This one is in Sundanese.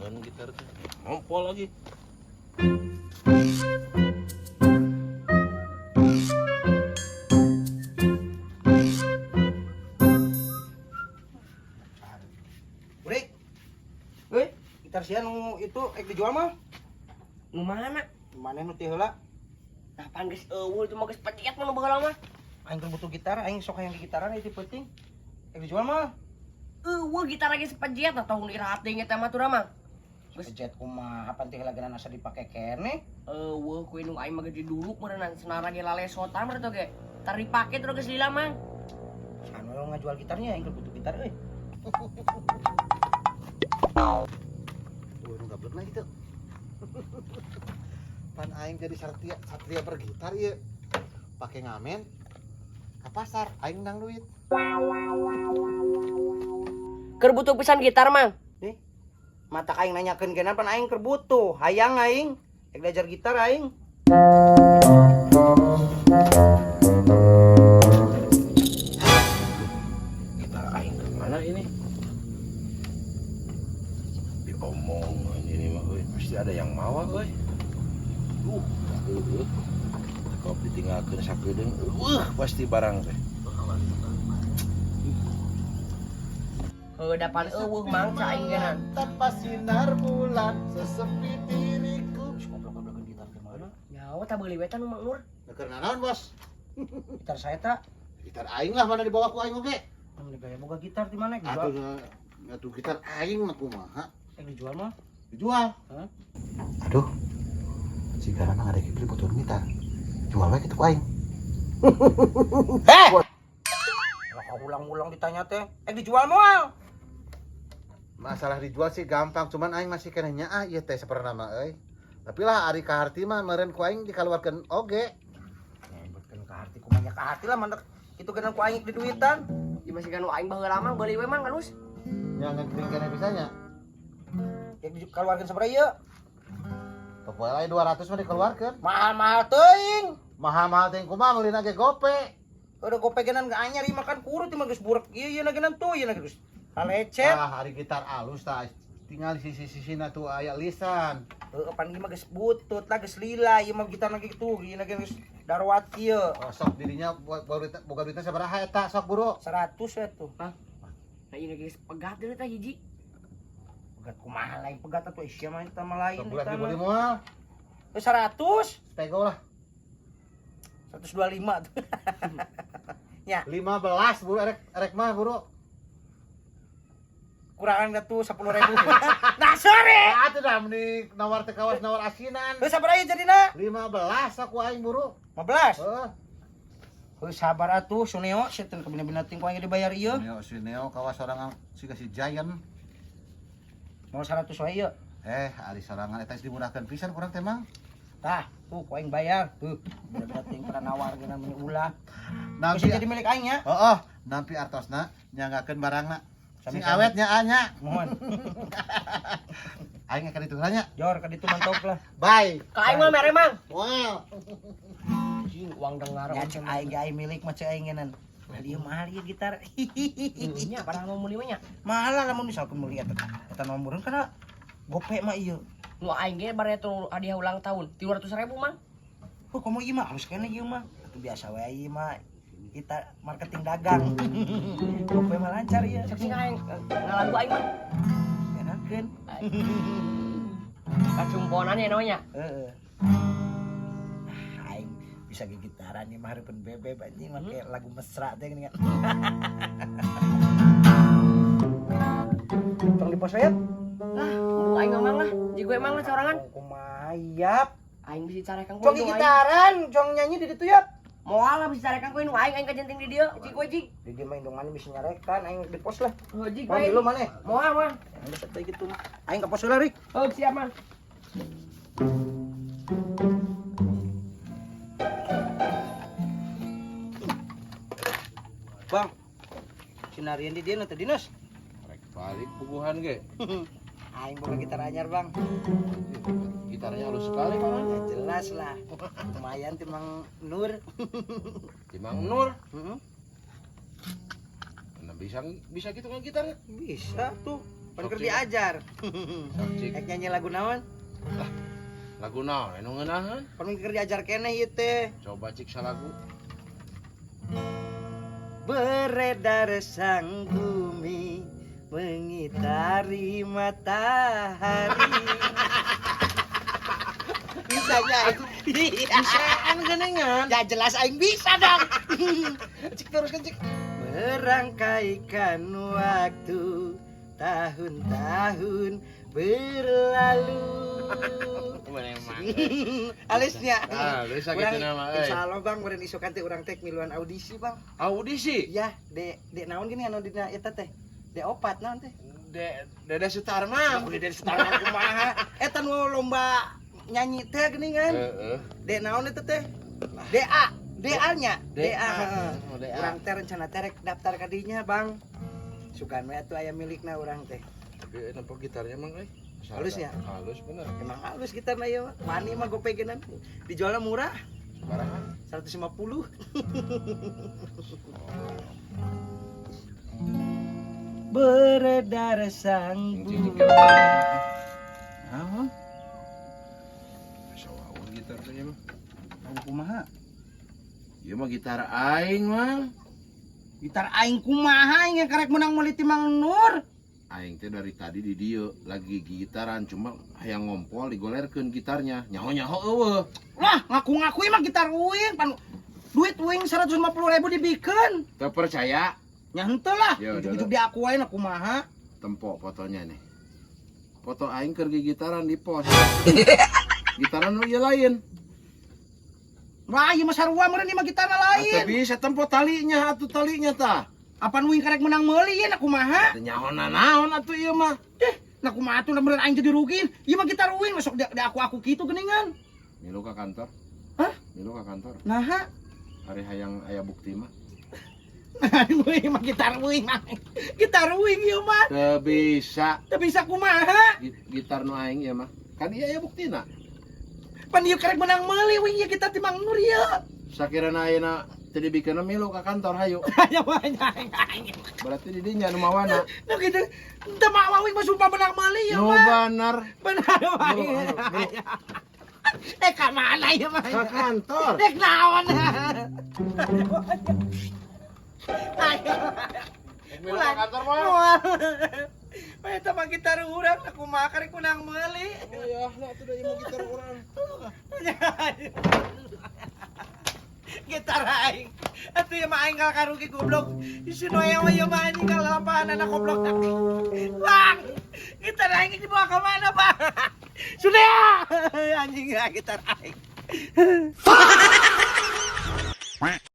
Jualan gitar teh. Ngompol lagi. Urik, Euy, gitar sia nu itu ek dijual mah. Nu mana? Mana nu teh heula? Nah, pan geus eueuh itu mah geus peciat mah nu baheula mah. Aing keur butuh gitar, aing sok hayang gitaran itu penting. Ek dijual mah. Eueuh gitar lagi sepejiat nah tong dirating eta mah tuh mah. Geus Pejet kumaha pan teh heula geuna asa dipake keneh. eueuh ku indung aing mah gede dulu meureunnan senara ge lalesotan meureun teh ge. Tar dipake terus geus lila mang. Anu lo ngajual gitarnya, aing keur butuh gitar euy. Tuh, nu gablek lagi tuh. Pan aing jadi satria, satria bergitar ieu. Pake ngamen ke pasar aing menang duit. Keur butuh pisan gitar mang. Nih. Mata aing nanyakeun geuna pan aing keur butuh, hayang aing. Ek belajar gitar aing. Gitar aing kemana ini? Diomong ini mah euy, pasti ada yang mawa euy. Heueuh. Kalau ditinggalkeun sakedeung, eueuh pasti barang teh. Heuh da pan eueuh mang ca aing geuna. Tanpa sinar bulan sesepi diriku. Geus goblok-goblokeun gitar teh mana? Nyawa tah beuli we tah nu Mang Nur. Keur nanaon, Bos? Gitar saya tak. Gitar aing lah mana dibawa ku aing oge. Mun gaya boga gitar di mana dijual? Atuh atuh gitar aing mah kumaha? Ek dijual mah. Dijual. Hah? Aduh. Sigara mah ada beli butuh gitar. Jual we kitu ku aing. Heh. Lah ulang-ulang ditanya teh, ek dijual moal? Masalah dijual sih gampang, cuman aing masih keneh nyaah ieu teh saperna mah euy. Tapi lah ari ka harti mah meureun ku aing dikaluarkeun oge. Nyebutkeun ka harti kumaha ka harti lah mandek itu geuna ku aing diduitan. Ieu masih kan nu aing baheula mang beuli we mang halus. Nya ngeukeun keneh bisa nya. Ek dikeluarkeun sabaraha ieu? Pokoknya aya 200 mah dikeluarkeun. Mahal-mahal teuing. Mahal-mahal teh kumaha meulina ge gope. Udah gope genan ge anyar ieu makan kurut ieu mah geus burek ieu ieu genan tuh ieu geus kalecet. Ah, ari gitar alus tah tinggal sisi-sisina tuh aya lisan. Heueuh pan ieu mah geus butut lah geus lila ieu mah gitar lagi tuh ieu geus daruat ieu. Oh, sok dirinya boga duitna sabaraha eta sok buru. 100 ya tuh. Nah ieu geus pegat deui tah hiji. Pegat kumaha lain pegat atuh sia mah eta mah lain Sok bulan eta dibeli mah. moal. Eh, 100. Pego lah. 125 tuh. Ya, 15 buru erek erek mah buru. Kurangan tuh 10.000. Nah, sore. Ah, atuh dah mending nawar teh kawas nawar asinan. Heuh sabaraha ieu jadina? 15 aku aing buru. 15. Heeh. Heuh sabar atuh Suneo sia teh kabina-bina ting ku aing dibayar ieu. Neo si Neo kawas sorangan siga si Giant. Mau 100 wae ieu. Eh, ari sorangan eta geus dimurahkeun pisan kurang teh mang. Tah, tuh ku aing bayar. Tuh, bina-bina ting pernah nawar geuna meuni ulah. Nampi Bisa jadi milik aing nya. Heeh, nampi artosna nyanggakeun barangna. Sing Sami-sami. awet nya nya. Mohon. Aing ka ditu nya. Jor ka ditu mantap lah. Bye. Ka aing mah mere mang. Wow. Anjing uang dengar. Ya cek aing ge aing milik mah cek aing ngeunan. Nah, ieu mahal ieu gitar. Nya padahal mau meuli mah nya. Mahal lah lamun misalkan meuli eta. Eta nomoreun kana gope mah ieu. Nu aing ge bare tuh hadiah ulang tahun 300.000 mang. Oh, komo ieu mah halus keneh ieu mah. Atuh biasa wae ieu mah. Kita marketing dagang. Gope mah lancar ieu. Cek sing aing ngalagu aing mah. Enakeun. Kacumponan ya namanya. Heeh. Ah, aing bisa gitaran ieu mah hareupeun bebeb anjing make lagu mesra teh geuningan. Tong di pos we. Lah, mau aing ngomong lah. Jigo emang lah sorangan. Kumaha yap. Aing bisa carekan ku Jong indung aing. gitaran, jong nyanyi di ditu yap. Moal lah bisa carekan ku indung aing, aing kajenting di dieu. Jig we jig. Di dieu mah indung mana bisa nyarekan, aing di pos lah. Oh, jig Mau we. lu mana? Moal moal. Geus atuh gitu mah. Aing ka pos heula, Rik. Oh, siap mang. Bang. Sinarian di dieu teh dinas. Rek balik puguhan ge. Aing boga gitar anyar, Bang. Gitarnya halus sekali, Bang. Ya jelas lah. Lumayan timang Nur. Timang Nur. Heeh. Nah, bisa bisa gitu kan gitarnya? Bisa tuh. Pan Sok, keur Cik. diajar. Sok, Cik. Rek nyanyi lagu naon? Lagu naon anu ngeunaheun? Pan keur diajar keneh ieu teh. Coba cik salagu. Beredar sang bumi mengitari matahari. Bisa ya? Bisaan geningan. Ya jelas aing bisa dong. Cik teruskan cik. Merangkaikan waktu tahun-tahun berlalu. Alisnya. Ah, bisa gitu nama euy. Insya Allah bang, meureun isukan teh urang teh miluan audisi bang. Audisi. Ya, de de naon gini anu dina eta teh? De opat naon teh? De Dede Sutarman. Udah dari setahun kumaha. Eta nu lomba nyanyi teh geuningan. Heeh. De naon eta teh? DA, DA nya, DA. DA. Heeh. Oh, DA. Urang teh rencana teh rek daftar ka dinya, Bang. Sugan we atuh aya milikna urang teh. Tapi nempo gitarnya mang euy. Halus ya? Halus bener. Emang halus gitarna ieu mah. Wani mah gopegenan. Dijualna murah, Sabaraha? 150. Beredar sang Cing cing. bumi. Naon? Asa wawuh gitar teh ieu mah. Kumaha? Ieu mah gitar aing mah. Gitar aing kumaha aing karek menang meuli ti Mang Nur. Aing teh dari tadi di dieu lagi gitaran cuma hayang ngompol digolerkeun gitarnya. Nyaho-nyaho eueuh. Lah, ngaku-ngaku mah gitar uing pan duit uing 150 ribu dibikeun. Teu percaya? Nya henteu lah, Ya, udah, ujug-ujug diaku wae na kumaha. Tempo fotonya nih. Foto aing keur gitaran di pos. Gitaran nu ieu lain. Wah, ieu mah sarua meureun ieu mah gitarna Atuh lain. bisa tempo talinya atuh talinya tah. Apan uing karek menang meuli ieu na kumaha? Teu nyaho naon atuh ieu mah. Eh, na kumaha atuh meureun aing jadi rugiin. Ieu mah gitar uing masuk di aku-aku kitu geuningan. Milu ka kantor. Hah? Milu ka kantor. Naha? Hari hayang aya bukti mah. Uing mah gitar uing mah. Gitar uing ieu mah. Teu bisa Teu bisa kumaha? Gitar nu aing ieu mah. Kan ieu aya buktina. Pan ieu karek menang meuli uing ieu gitar ti Mang Nur ieu. Sakirana ayeuna teu dibikeun milu ka kantor hayu. Aya banyak aing. Berarti di dinya nu mawana. Nu kitu teu mawa uing mah sumpah menang meuli ieu Nu mah. bener. Benar mah. Nu, ayo, nu. Eh ka mana ieu mah? Ka kantor. Dek naon? Ayo. Milu ka kantor mah. Moal. Eta mah gitar urang aku mah karek menang meuli. Oh ya, nah atuh da ieu mah gitar urang. Gitar aing. Atuh ieu mah aing kalah karugi goblok. Si Noya mah ieu mah anjing kalampahan anak goblok. Bang, gitar aing dibawa ke mana, Bang? Sudah. Anjing ya gitar aing.